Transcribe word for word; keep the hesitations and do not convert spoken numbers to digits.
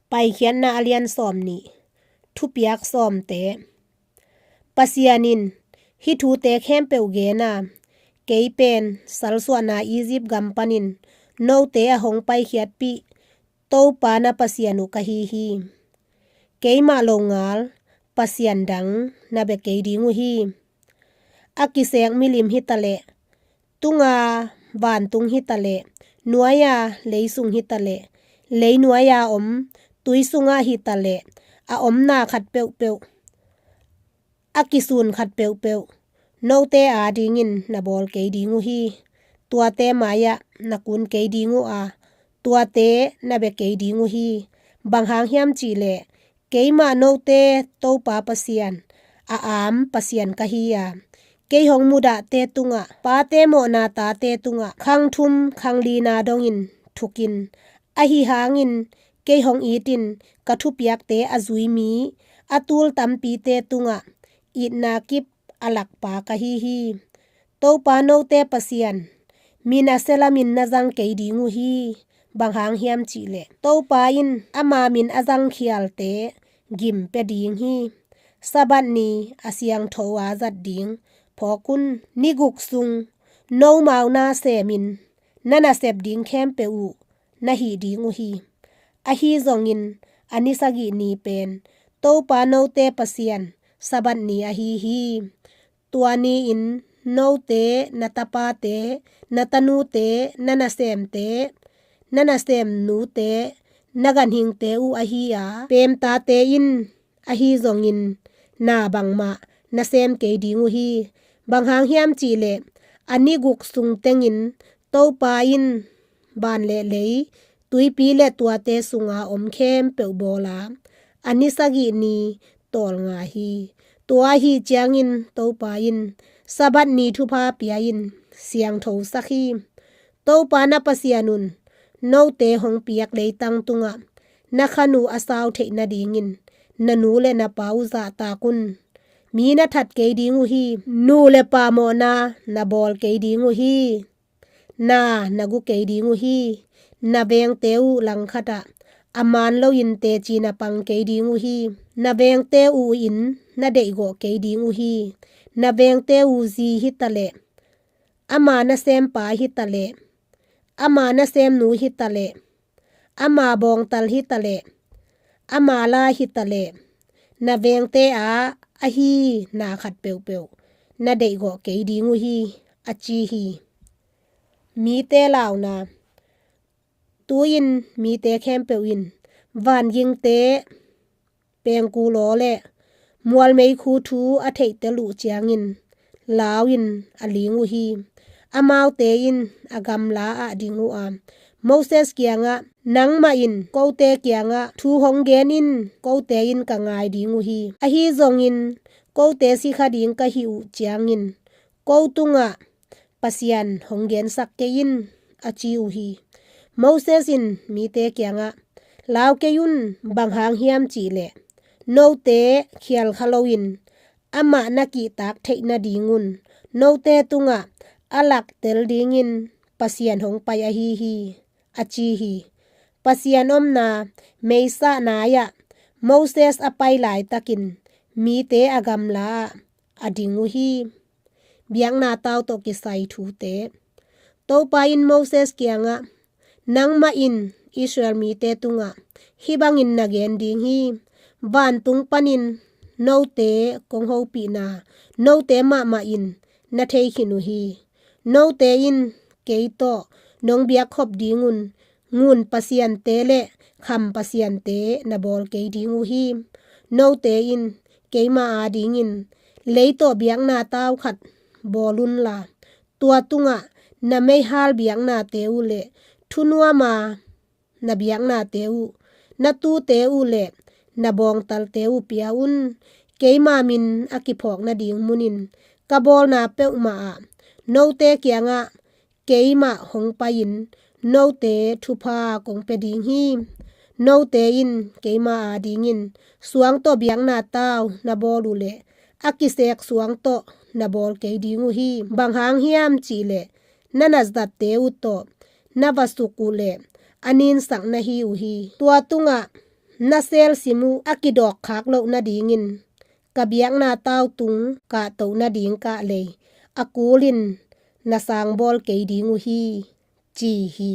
Paikhiatna a lian sawm nih. Thupiak sawmte. Pasian in hih thute khempeuh gen a, kei pen salsuahna Egypt gam panin note a hong paikhiatpih Topa na Pasian uh ka hi hi. Keimah longal pasian dang na bia kei ding uh hi. A kisek milim hi taleh, tunga vantung hi taleh, nuai-a leisung hi taleh, leinuai-a om tui sungah hi taleh, a omna khat peuhpeuh, a kisun khat peuhpeuh, note adingin na bawl kei ding uh hi. Tuate mai-ah na kun kei ding uh a, tuate na bia kei ding uh hi. Bang hang hiam cihleh, keimah note Topa Pasian, a am Pasian ka hi a, kei hong mudahte tungah, pate mawhna tate tungah khang thum khang lina dongin thukin, ahi hangin kei hong itin ka thupiakte a zui mi, a tul tampite tungah itna kip a lakpa ka hi hi. Topa note Pasian, min a sia lamin na zang kei ding uh hi. Bang hang hiam cihleh, Topa in ama min a zangkhialte gim pia ding hi. Sabbath ni a siangtho a zat ding phawk un. Ni guk sung nomau na semin na nasep ding khempeuh uh na hih ding uh hi. Ahi zongin a ni sagih ni pen Topa note Pasian Sabbath ni ahi hi. Tua ni-in note, na tapate, na tanute, na nasemte, na nasemnute, na ganhingte uh ahi a, peemtate in ahi zongin na bangmah na sem kei ding uh hi. Bang hang hiam cihleh, a ni guk sung tengin Topa in van le lei, tuipi le tuate sunga om khempeuh bawl a, a ni sagih ni tawlnga hi. Tua ahi ciangin Topa in Sabbath ni thupha pia-in siangthosak hi. Topa na Pasian un note hong piak leitang tungah na khan uh a sau theih nadingin na nu le na pa uh zahtak un. Mi na that kei ding uh hi. Nu le pa mawhna na bawl kei ding uh hi. Na na gu kei ding uh hi. Na vengte uh langkhatah a man loin teci na pang kei ding uh hi. Na vengte uh in na deihgawh kei ding uh hi. Na vengte uh zi hi taleh, ama nasempa hi taleh, ama nasemnu hi taleh, ama bawngtal hi taleh, ama la hi taleh, na vengte a ahi na khat peuhpeuh na deihgawh kei ding uh hi, a ci hi. Mite launa. Tu-in mite khempeuh in vangingte pengkul aw le mualmeikhu thu a theihtel uh ciangin lau-in a ling uh hi. Amaute in a gamla ah ding uh a, Moses kiangah, "Nangmah in kote kiangah thu hong gen in, kote in ka ngai ding uh hi. Ahi zongin kote sikha ding ka hih uh ciangin ko tungah Pasian hong gensak kei in," a ci uh hi. Moses in mite kiangah, "Lau kei un, bang hang hiam cihleh note khial kha loin amah na kihtak theih nadingun note tungah a laktel dingin Pasian hong pai ahi hi," a ci hi. Pasian omna meisah nai-ah Moses a pai laitakin mite a gamla-ah a ding uh hi. Biakna tau tawh kisai thute. Topa in Moses kiangah, "Nangmah in Israel mite tungah hih bangin na gen ding hi. Vantung panin note kong hopihna note mahmah in na thei khin uh hi. Note in kei tawh nong biakkhop dingun ngun pasiante le kham pasiante na bawl kei ding uh hi. Note in keima adingin lei tawh biakna tau khat bawl unla, tua tungah na meihal biaknate uh le thunuama na biaknate uh, na tute uh le na bawngtalte uh pia un. Keima min a kiphawk nading munin ka bawlna peuhmah ah note kiangah keimah hong pai-in note thupha kong pia ding hi. Note in keima adingin suang tawh biakna tau na bawl uh le a kisek suang tawh na bawl kei ding uh hi. Bang hang hiam cihleh na nazatte uh tawh na vasuk uh le a ninsak na hi uh hi. Tua tungah Na selsim uh a kidawkkhak loh nadingin ka biakna tautung kahtoh nading kahlei a kulin na sangbawl kei ding uh hi, ci hi.